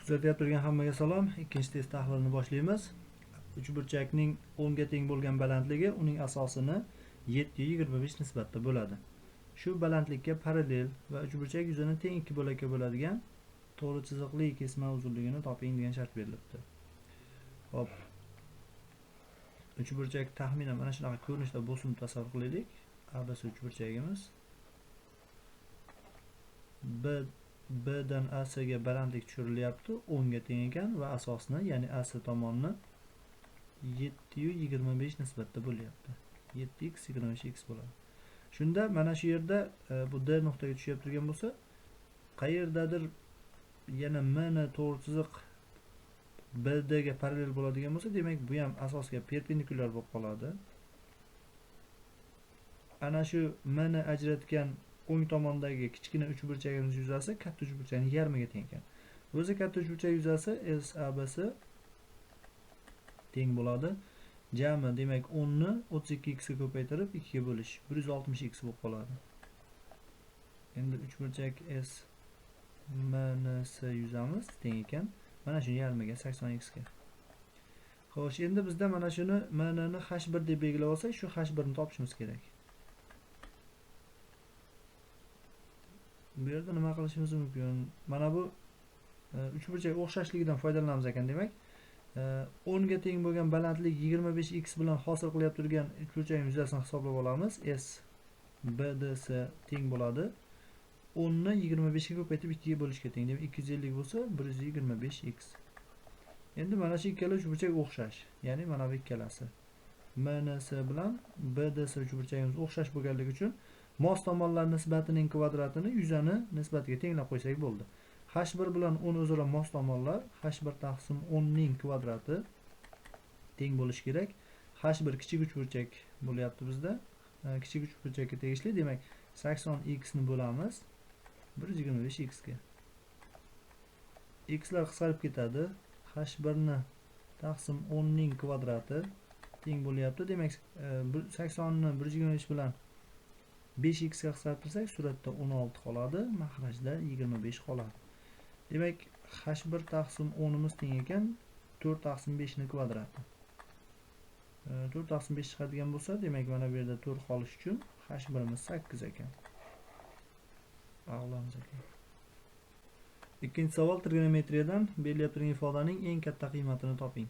Kuzatib turgan hammaga salom. Ikkinchi test tahlilini boshlaymiz. Uchburchakning 10 ga teng bo'lgan balandligi uning asosini 7.25 nisbatda bo'ladi. Shu balandlikka parallel va uchburchak yuzini teng ikki bo'lakka bo'ladigan to'g'ri chiziqli kesma uzunligini toping degan shart berilibdi. Xo'p. Uchburchak taxminan mana shunaqa ko'rinishda bo'lsin tasavvur qilaylik. ABC uchburchagimiz. B dan AC ga balandlik tushirilyapti, 10 ga teng ekan va asosni, ya'ni AC tomonni 7.25 nisbatda bo'lyapti. 7x 25x bo'ladi. Shunda mana shu yerda bu D nuqtaga tushib turgan bo'lsa, qayerdadir yana M ni to'g'ri chiziq BD ga parallel bo'ladigan bo'lsa, demak bu ham asosga perpendikulyar bo'lib qoladi. Ana shu M ni ajratgan o'ng tomondagi kichkina uchburchagimiz yuzasi katta uchburchakning yarmiga teng ekan. O'zi katta uchburchak yuzasi SABC teng bo'ladi. Jami demak 10 ni 32x ga ko'paytirib 2 ga bo'lish 160x bo'lib qoladi. Endi uchburchak S M N S yuzamiz teng ekan. Mana shuni yarmiga 80x ga. Xo'sh, endi bizda mana shuni M N ni H1 deb belgilab olsak, shu H1 ni topishimiz kerak. Bu yerda nima qilishimiz mumkin? Mana bu uchburchak o'xshashligidan foydalanamiz ekan, demak, 10 ga teng bo'lgan balandlik 25x bilan hosil qilyapti turgan uchburchakning yuzasini hisoblab olamiz. S B D S teng bo'ladi. 10 ni 25 ga ko'paytirib 2 ga bo'lishga teng. Demak, 250 bo'lsa 125x. Endi mana shu ikkala uchburchak o'xshash, ya'ni mana bu ikkalasi M N S bilan B D S uchburchagimiz o'xshash bo'lganligi uchun mos tomonlar nisbatining kvadratini yuzani nisbatiga tenglab qo'ysak bo'ldi. H1 bilan 10 o'zaro mos tomonlar, H1 taqsim 10 ning kvadrati teng bo'lishi kerak. H1 kichik uchburchak bo'lyapti bizda. Kichik uchburchakka tegishli, demak 80x ni bo'lamiz 125x ga. X lar qisqarib ketadi. H1 ni taqsim 10 ning kvadrati teng bo'lyapti. Demak, 80 ni 125 bilan 5x ga qisqartirsak, suratda 16 qoladi, maxrajda 25 qoladi. Demak, H1 taqsim 10imiz teng ekan 4 taqsim 5 ning kvadrati. 4 taqsim 5 chiqadigan bo'lsa, demak mana bu yerda 4 qolish uchun H1imiz 8 ekan. A'lomiz ekan. Ikkinchi savol trigonometriyadan berilyapti turgan ifodaning eng katta qiymatini toping.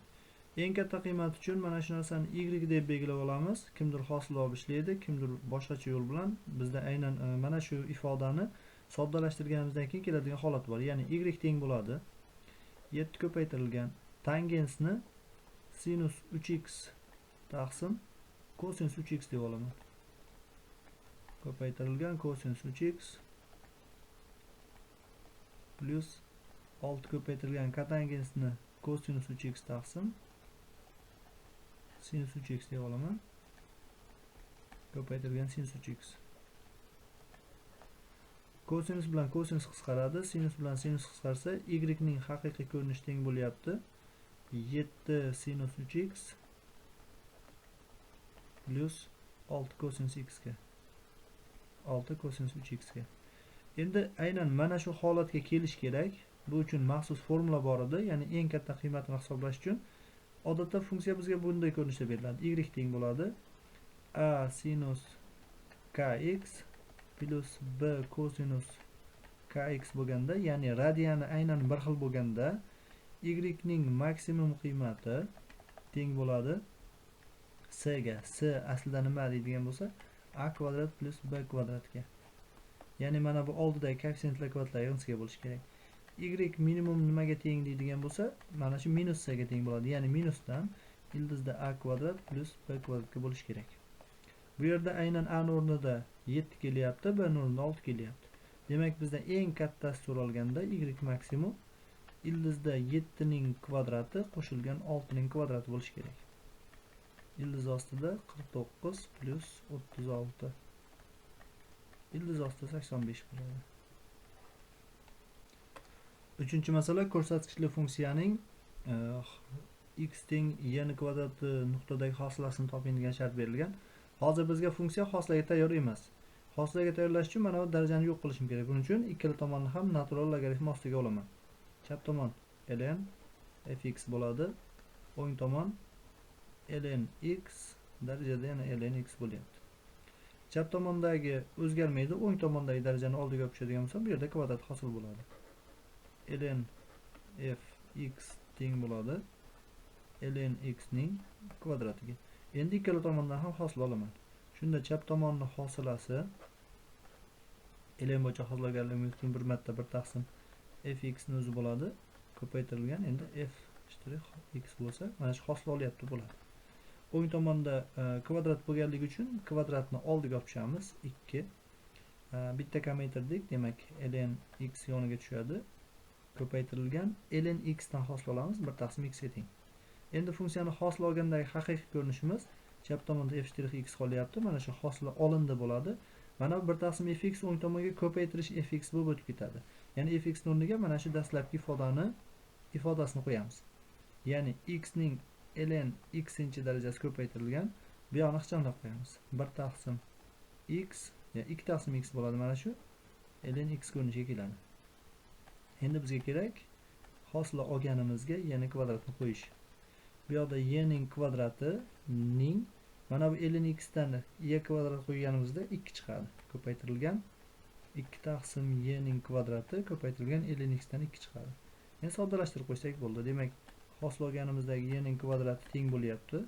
Eng katta qiymat uchun mana shu narsani y deb belgilab olamiz. Kimdir hosil olib ishlaydi, kimdir boshqacha yo'l bilan. Bizda aynan mana shu ifodani soddalashtirganimizdan keyin keladigan holat bor. Ya'ni y teng bo'ladi 7 ko'paytirilgan tangensni sinus 3x taqsim kosinus 3x deb olaman. Ko'paytirilgan kosinus 3x plus 6 ko'paytirilgan kotangensni kosinus 3x taqsim sinus 3x deb olaman. Ko'paytirilgan sinus 3x. Kosinus bilan kosinus qisqaradi, sinus bilan sinus qisqarsa y ning haqiqiy ko'rinishi teng bo'lyapti 7 sinus 3x plus 6 kosinus x ga. 6 kosinus 3x ga. Endi aynan mana shu holatga kelish kerak. Bu uchun maxsus formula bor edi, ya'ni eng katta qiymatini hisoblash uchun. Odatda funksiya bizga bunday ko'rinishda beriladi. Y teng bo'ladi a sinus kx plus b kosinus kx bo'lganda, ya'ni radiani aynan bir xil bo'lganda y ning maksimum qiymati teng bo'ladi c ga. C aslida nima deydigan bo'lsa, a kvadrat plus b kvadratga. Ya'ni mana bu oldidagi koeffitsiyentlar kvadratlari yig'indisiga bo'lishi kerak. Y minimum nimaga teng deydigan bo'lsa, mana shu minus c ga teng bo'ladi. Ya'ni minusdan ildizda a kvadrat plus b kvadratga bo'lishi kerak. Bu yerda aynan a ning o'rnida 7 kelyapti, b ning o'rnida 6 kelyapti. Demak, bizda eng kattasi so'ralganda y maksimum ildizda 7 ning kvadrati qo'shilgan 6 ning kvadrati bo'lishi kerak. Ildiz ostida 49 plus 36. Ildiz ostida 85 bo'ladi. Uchinchi masala ko'rsatkichli funksiyaning x teng y ni kvadrati nuqtadagi hosilasini toping degan shart berilgan. Hozir bizga funksiya hosilaga tayyor emas. Hosilaga tayyorlash uchun mana bu darajani yo'q qilishim kerak. Buning uchun ikkala tomonni ham natural logaritm ostiga olaman. Chap tomon Ln fx bo'ladi. O'ng tomon ln x darajada yana ln x bo'lyapti. Chap tomondagi o'zgarmaydi, o'ng tomondagi darajani oldiga olib tushadigan bo'lsam, bu yerda kvadrat hosil bo'ladi. Ln f x teng bo'ladi ln x ning kvadratiga. Endi ikkala tomondan ham hosil olaman. Shunda chap tomonni hosilasi ln bo'yicha hosil olganligimiz uchun bir marta 1 taqsim fx ni o'zi bo'ladi, ko'paytirilgan endi f shtrix x bo'lsa, mana shu hosil olyapti bo'ladi. O'ng tomonda kvadrat bo'lganligi uchun kvadratni oldiga olib tushamiz 2. Bitta kamaytirdik, demak ln x yoniga tushadi, ko'paytirilgan ln x dan hosil olamiz 1 taqsim x ga teng. Endi funksiyani hosil olgandagi haqiqiy ko'rinishimiz chap tomonda f shtrix x qolyapti, mana shu hosil olindi bo'ladi. Mana bu 1 taqsim fx o'ng tomonga ko'paytirish fx bo'lib o'tib ketadi. Ya'ni fx o'rniga mana shu dastlabki ifodasini qo'yamiz. Ya'ni x ning ln x-inchi darajasi ko'paytirilgan, bu yoqni ixchamlab qo'yamiz. 1 taqsim x, ya'ni 2 taqsim x bo'ladi, mana shu ln x ko'rinishiga keladi. Endi bizga kerak hosil olganimizga yana kvadratni qo'yish. Bu yoqda y ning kvadrati ning mana bu ln x dan y kvadrat qo'yganimizda 2 chiqadi. Ko'paytirilgan 2 taqsim y ning kvadrati ko'paytirilgan ln x dan 2 chiqadi. Endi soddalashtirib qo'ysak bo'ldi. Demak, hosil olganimizdagi y ning kvadrati teng bo'lyapti.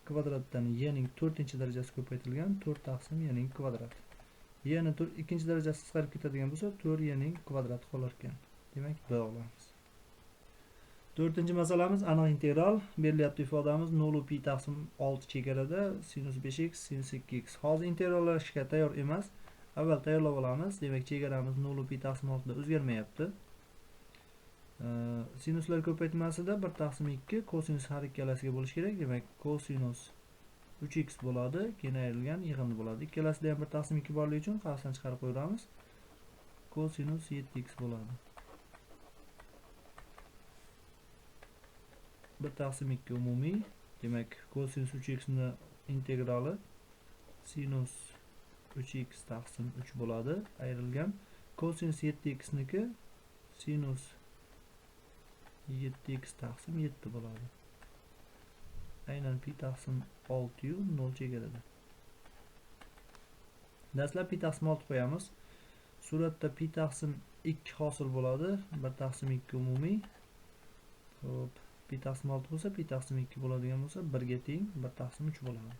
Kvadratdan y ning 4-darajasi ko'paytirilgan 4 taqsim y ning kvadrati. Y ni 2-darajasi qisqarib ketadigan bo'lsa, 4 y ning kvadrati qolar ekan. Demak, B olamiz. 4-masalamiz aniq integral. Berilyapti ifodamiz 0 pi taqsim 6 chegarada sinus 5x sinus 2x. Hozir integrallashga tayyor emas. Avval tayyorlab olamiz. Demak, chegaramiz 0 pi taqsim 6 da o'zgarmayapti. Sinuslar ko'paytmasida 1 taqsim 2 kosinus har ikkalasiga bo'lishi kerak. Demak, kosinus 3x bo'ladi, keyin ayrilgan yig'indi bo'ladi. Ikkalasida ham 1 taqsim 2 borligi uchun qavsdan chiqarib qo'yamiz. Kosinus 7x bo'ladi. 1 taqsim 2 umumiy. Demak, kosinus 3x ni integrali sinus 3x taqsim 3 bo'ladi, ayrilgan kosinus 7x niki sinus 7x taqsim 7 bo'ladi. Aynan pi taqsim 6 yu 0 chegarada. Dastlab pi taqsim 6 qo'yamiz. Suratda pi taqsim 2 hosil bo'ladi. 1 taqsim 2 umumiy. Xo'p, pi taqsim 6 bo'lsa, pi taqsim 2 bo'ladigan bo'lsa, 1 ga teng 1 taqsim 3 bo'ladi.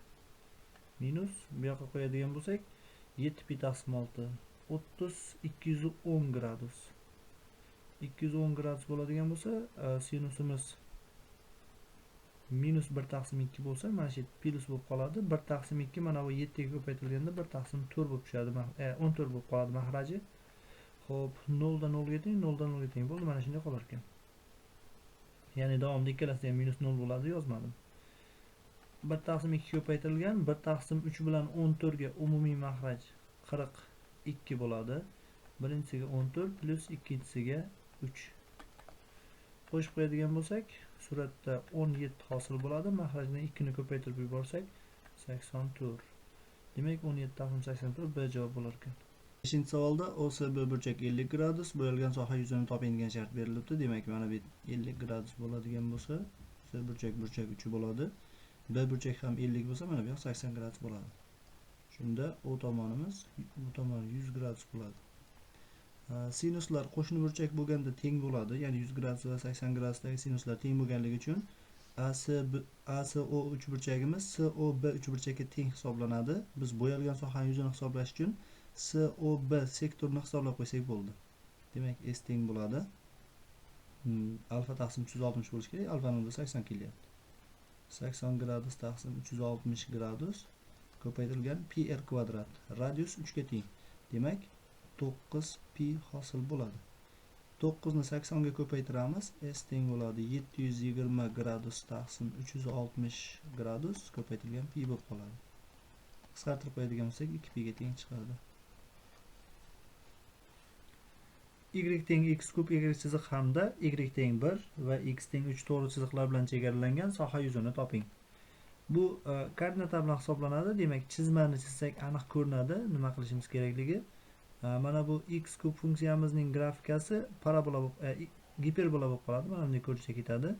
Minus bu yoqqa qo'yadigan bo'lsak, 7 pi taqsim 6 30 210 gradus. 210 gradus bo'ladigan bo'lsa, sinusimiz minus 1 taqsim 2 bo'lsa, mana shu plus bo'lib qoladi. 1 taqsim 2 mana bu 7 ga ko'paytirilganda 1 taqsim 4 bo'lib tushadi, 14 bo'lib qoladi mahraji. Xo'p, 0 dan 0 ga teng, 0 dan 0 ga teng bo'ldi, mana shunday qolar ekan. Ya'ni davomida ikkalasida ham minus 0 bo'ladi, yozmadim. 1 taqsim 2 ko'paytirilgan 1 taqsim 3 bilan 14 ga umumiy mahraj 42 bo'ladi. Birinchisiga 14 plus ikkinchisiga 3. Qo'shib qo'yadigan bo'lsak, suratda 17 hosil bo'ladi. Mahrajdan 2 ni ko'paytirib yuborsak 84. Demak, 17 taqsim 84 B javob bo'lar ekan. 5-savolda OSB burchak 50 gradus, bo'yalgan soha yuzini toping degan shart berilibdi. Demak, mana bu 50 gradus bo'ladigan bo'lsa, S burchak burchak 3 bo'ladi. B burchak ham 50 bo'lsa, mana bu yoq 80 gradus bo'ladi. Shunda O tomonimiz bu tomon 100 gradus bo'ladi. Sinuslar qo'shni burchak bo'lganda teng bo'ladi. Ya'ni 100 gradus va 80 gradusdagi sinuslar teng bo'lganligi uchun ASO uchburchagimiz SOB uchburchakka teng hisoblanadi. Biz bo'yalgan sohaning yuzini hisoblash uchun SOB sektorini hisoblab qo'ysak bo'ldi. Demak, S teng bo'ladi. Alfa taqsim 360 bo'lishi kerak. Alfaning o'rnida 80 kelyapti. 80 gradus taqsim 360 gradus ko'paytirilgan pi r kvadrat. Radius 3 ga teng. Demak, 9 pi hosil bo'ladi. 9 ni 80 ga ko'paytiramiz. S teng bo'ladi 720 gradus taqsim 360 gradus ko'paytirilgan pi bo'lib qoladi. Qisqartirib qo'yadigan bo'lsak 2 pi ga teng chiqadi. Y teng x kub y chiziq hamda y teng 1 va x teng 3 to'g'ri chiziqlar bilan chegaralangan soha yuzini toping. Bu koordinata bilan hisoblanadi. Demak, chizmani chizsak aniq ko'rinadi nima qilishimiz kerakligi. Mana bu x kub funksiyamizning grafikasi parabola bo'lib, giperbola bo'lib qoladi. Mana bunday ko'rinishda ketadi.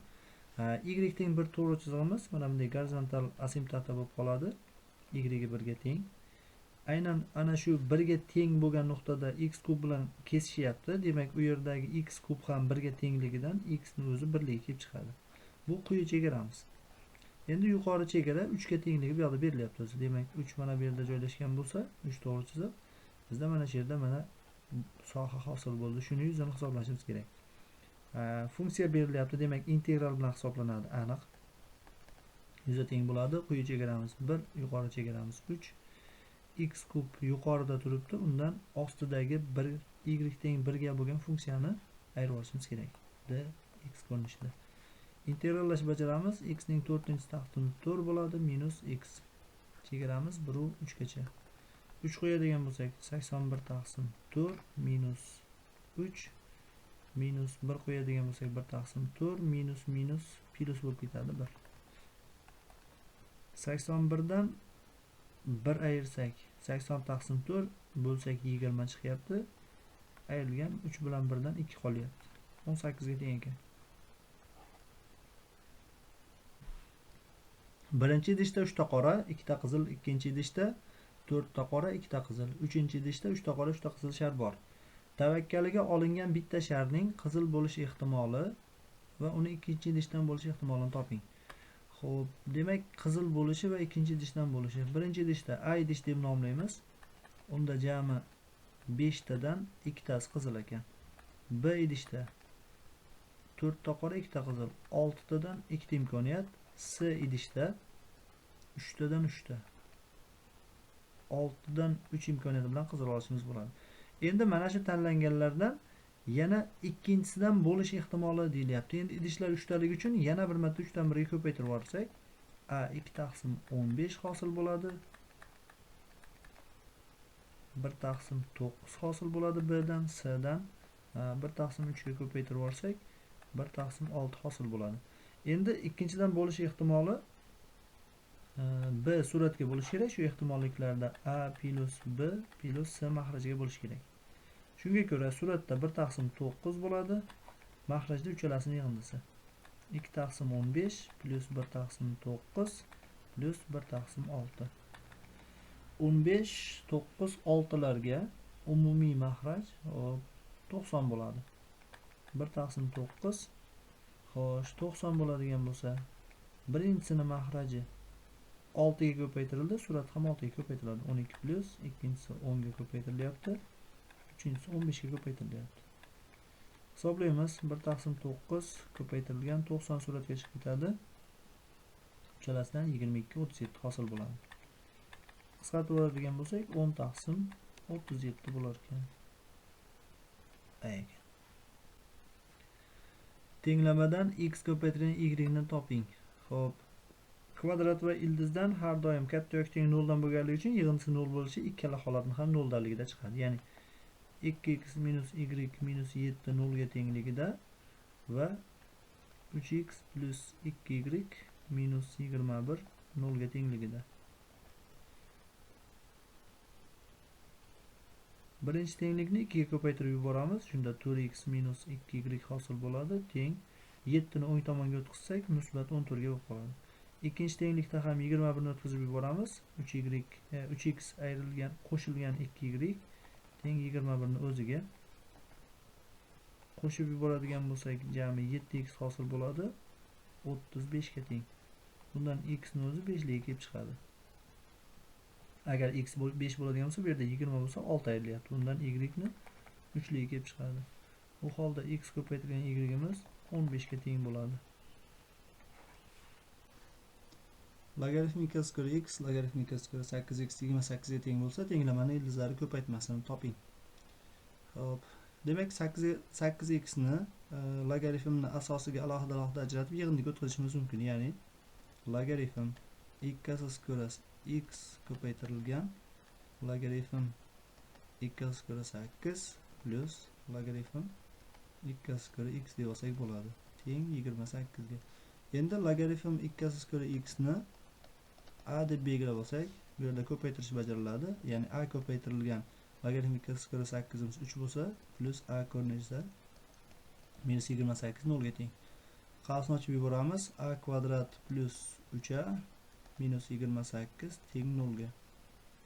Y teng 1 to'g'ri chizig'imiz mana bunday gorizontal asimptota bo'lib qoladi. Y 1 ga teng. Aynan ana shu 1 ga teng bo'lgan nuqtada x kub bilan kesishyapti. Demak, u yerdagi x kub ham 1 ga tengligidan x ni o'zi 1 ligiga kelib chiqadi. Bu quyi chegaramiz. Endi yuqori chegara 3 ga tengligi bu yoqda berilyapti o'zi. Demak, 3 mana bu yerda joylashgan bo'lsa, 3 to'g'ri chiziq. Bizda mana shu yerda mana soha hosil bo'ldi. Shuni yuzini hisoblashimiz kerak. Funksiya berilyapti. Demak, integral bilan hisoblanadi aniq. Yuza teng bo'ladi. Quyi chegaramiz 1, yuqori chegaramiz 3. X kub yuqorida turibdi. Undan ostidagi 1 y teng 1 ga bo'lgan funksiyani ayirib olishimiz kerak. Dx ko'rinishida. Integrallash bajaramiz. X ning 4-taqsimi 4 bo'ladi minus x. Chegaramiz 1 u 3 gacha. 3 qo'yadigan bo'lsak 81 taqsim 4 minus 3 minus 1 qo'yadigan bo'lsak 1 taqsim 4 minus minus plus bo'lib ketadi 1. 81 dan 1 ayirsak 80 taqsim 4 bo'lsak 20 chiqyapti. Ayrilgan 3 bilan 1 dan 2 qolyapti. 18 ga teng ekan. Birinchi idishda 3 ta qora, 2 ta qizil, ikkinchi idishda 4 ta qora, 2 ta qizil, uchinchi idishda 3 ta qora, 3 ta qizil shar bor. Tavakkaliga olingan bitta sharning qizil bo'lish ehtimoli va uni ikkinchi idishdan bo'lish ehtimolini toping. Xo'p, demak qizil bo'lishi va ikkinchi idishdan bo'lishi. Birinchi idishda A idish deb nomlaymiz. Unda jami 5 tadan 2 tasi qizil ekan. B idishda 4 ta qora, 2 ta qizil, 6 tadan 2 ta imkoniyat. C idishda 3 tadan 3 ta. 6 dan 3 imkoniyati bilan qizil olishimiz bo'ladi. Endi mana shu tanlanganlardan yana ikkinchisidan bo'lish ehtimoli deyilyapti. Endi idishlar 3 taligi uchun yana bir marta 3 dan 1 ga ko'paytirib yuborsak, A 2 taqsim 15 hosil bo'ladi. 1 taqsim 9 hosil bo'ladi B dan, C dan 1 taqsim 3 ga ko'paytirib yuborsak, 1 taqsim 6 hosil bo'ladi. Endi ikkinchidan bo'lish ehtimoli B suratga bo'lishi kerak. Shu ehtimolliklarda A plus B plus C mahrajiga bo'lishi kerak. Shunga ko'ra suratda 1 taqsim 9 bo'ladi. Mahrajda uchalasini yig'indisi. 2 taqsim 15 plus 1 taqsim 9 plus 1 taqsim 6. 15, 9, 6larga umumiy mahraj 90 bo'ladi. 1 taqsim 9, xo'sh, 90 bo'ladigan bo'lsa, birinchisini mahraji 6 ga ko'paytirildi, surat ham 6 ga ko'paytiriladi. 12 plus ikkinchisi 10 ga ko'paytirilyapti, uchinchisi 15 ga ko'paytirilyapti. Hisoblaymiz. 1 taqsim 9 ko'paytirilgan 90 suratga chiqib ketadi. Uchalasidan 22 37 hosil bo'ladi. Qisqartirib oladigan bo'lsak, 10 taqsim 37 bo'lar ekan. A ekan. Tenglamadan x ko'paytirilgan y ni toping. Xo'p, kvadrat va ildizdan har doim katta yoki teng 0 dan bo'lganligi uchun yig'indisi 0 bo'lishi ikkala holatni ham 0 daligida chiqadi. Ya'ni 2x minus y minus 7 0 ga tengligida va 3x plus 2y minus 21 0 ga tengligida. Birinchi tenglikni 2 ga ko'paytirib yuboramiz. Shunda 4x minus 2y hosil bo'ladi. Teng 7 ni o'ng tomonga o'tkazsak, musbat 14 ga bo'lib qoladi. Ikkinchi tenglikda ham 21 ni o'tkazib yuboramiz. 3x ayrilgan, qo'shilgan 2y teng 21 ni o'ziga qo'shib yuboradigan bo'lsak, jami 7x hosil bo'ladi. 35 ga teng. Bundan x ni o'zi 5 ligiga kelib chiqadi. Agar x 5 bo'ladigan bo'lsa, bu yerda 20 bo'lsa 6 ayrilyapti. Bundan y ni 3 ligiga kelib chiqadi. Bu holda x ko'paytirgan y-imiz 15 ga teng bo'ladi. Logaritm ikkasi ko'ra x, logaritm ikkasi ko'ra 8x 28 ga teng bo'lsa, tenglamani ildizlari ko'paytmasini toping. Xo'p, demak 8x ni logaritmni asosiga alohida-alohida ajratib yig'indiga o'tkazishimiz mumkin. Ya'ni logaritm ikki asos ko'ra x ko'paytirilgan logaritm ikki asos ko'ra 8 plus logaritm ikki asos ko'ra x deb olsak bo'ladi. Teng 28 ga. Endi logaritm ikki asos ko'ra x ni a deb belgilab olsak, bu yerda ko'paytirish bajariladi. Ya'ni a ko'paytirilgan logaritm ikki asos ko'ra 8imiz 3 bo'lsa, plus a ko'rinishida Minus 28 0 ga teng. Qavsni ochib yuboramiz. A kvadrat plyus 3a minus 28 teng 0 ga.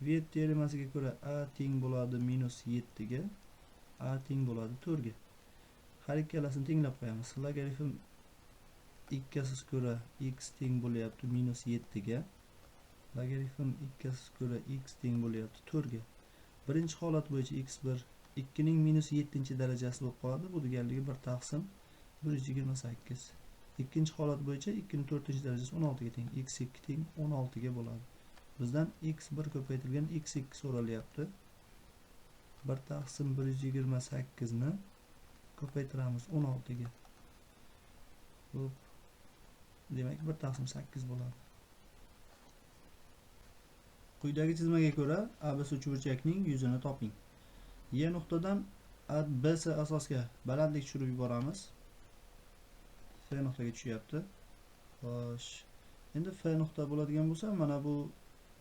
Viet teoremasiga ko'ra a teng bo'ladi minus 7 ga, a teng bo'ladi 4 ga. Har ikkalasini tenglab qo'yamiz. Logaritm 2 asosga ko'ra x teng bo'lyapti minus 7 ga. Logaritm 2 asosga ko'ra x teng bo'lyapti 4 ga. Birinchi holat bo'yicha x1 2 ning minus 7 darajasi bo'lib qoladi. Bu deganligi 1 taqsim 128. Ikkinchi holat bo'yicha 2 ning 4 darajasi 16 ga teng. X2 teng 16 ga bo'ladi. Bizdan x1 ko'paytirilgan x2 so'ralyapti. 1 taqsim 128 ni ko'paytiramiz 16 ga. Xo'p. Demak 1 taqsim 8 bo'ladi. Quyidagi chizmaga ko'ra ABC uchburchakning yuzini toping. Y nuqtadan BC asosga balandlik tushirib yuboramiz. F nuqtaga tushyapti. Xo'sh. Endi F nuqta bo'ladigan bo'lsa, mana bu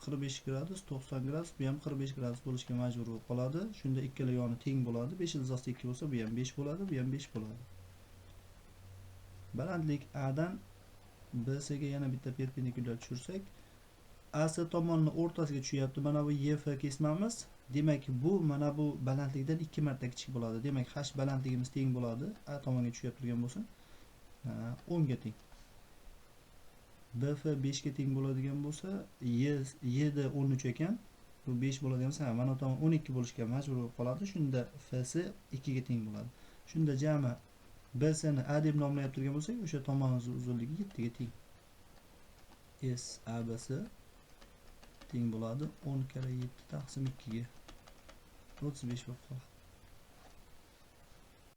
45 gradus, 90 gradus, bu ham 45 gradus bo'lishga majbur bo'lib qoladi. Shunda ikkala yoni teng bo'ladi. 5 ildiz ostida 2 bo'lsa, bu ham 5 bo'ladi, bu ham 5 bo'ladi. Balandlik A dan BC ga yana bitta perpendikulyar tushirsak, AC tomonni o'rtasiga tushyapti. Mana bu EF kesmamiz. Demak, bu mana bu balandlikdan 2 marta kichik bo'ladi. Demak, h balandligimiz teng bo'ladi. A tomonga tushyapti turgan bo'lsa, 10 ga teng. BF 5 ga teng bo'ladigan bo'lsa, Y da 13 ekan. Bu 5 bo'ladigan bo'lsa, mana bu tomon 12 bo'lishga majbur bo'lib qoladi. Shunda FC 2 ga teng bo'ladi. Shunda jami BC ni A deb nomlab turgan bo'lsak, o'sha tomon uzunligi 7 ga teng. S ABC teng bo'ladi 10 karra 7 taqsim 2 ga 35 bo'lib qoladi.